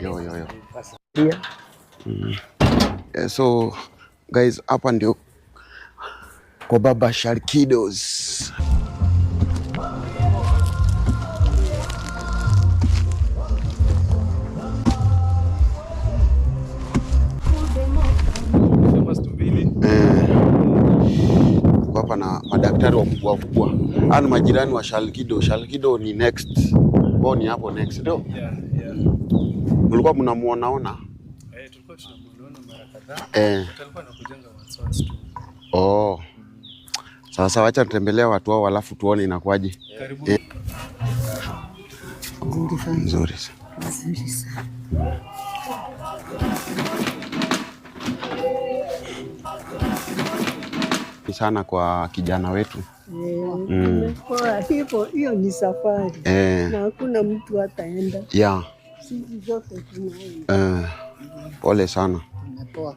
Yo yo yo. Yeah. So guys, hapa ndio kwa baba Shalkidos. Tuko hapa na madaktari wakubwa wakubwa. Hawa ni majirani wa Shalkido. Shalkido ni next. Wao ni hapo next, ndio? Yeah. Mlikuwa mnamuonaona? Eh, tulikuwa tunamuona mara kadhaa. Eh. Alikuwa anakujanga once once tu. Oh. Sasa wacha tutembelea watu wao alafu tuone inakuwaje. Karibu. Nzuri sana. Nzuri sana. Sana kwa kijana wetu. Tumekuwa hivyo, hiyo ni safari na hakuna mtu ataenda. Sisi zote tunaenda. Pole sana. Tunatoa.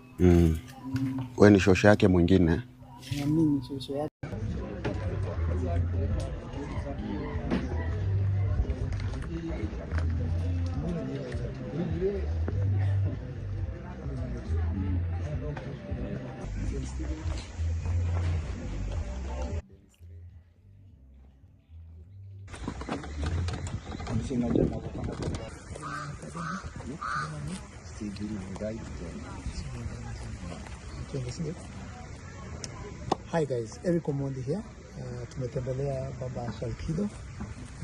Wewe ni shosho yake mwingine. Na mimi shosho yake. Hi guys, Eric Omondi here. Tumetembelea baba Shalkido,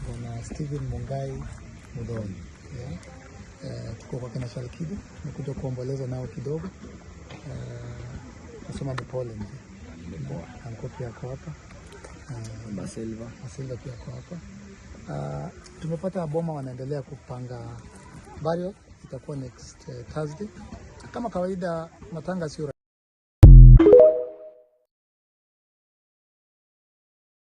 Bwana Steven Mungai Muthoni. Yeah. Tuko kwa kina Shalkido, tumekuja kuomboleza nao kidogo. Nasema ni pole mzee. Anko pia ako hapa. Masilva. Masilva pia ako hapa. Tumepata boma wanaendelea kupanga burial, itakuwa next Thursday. Kama kawaida matanga sio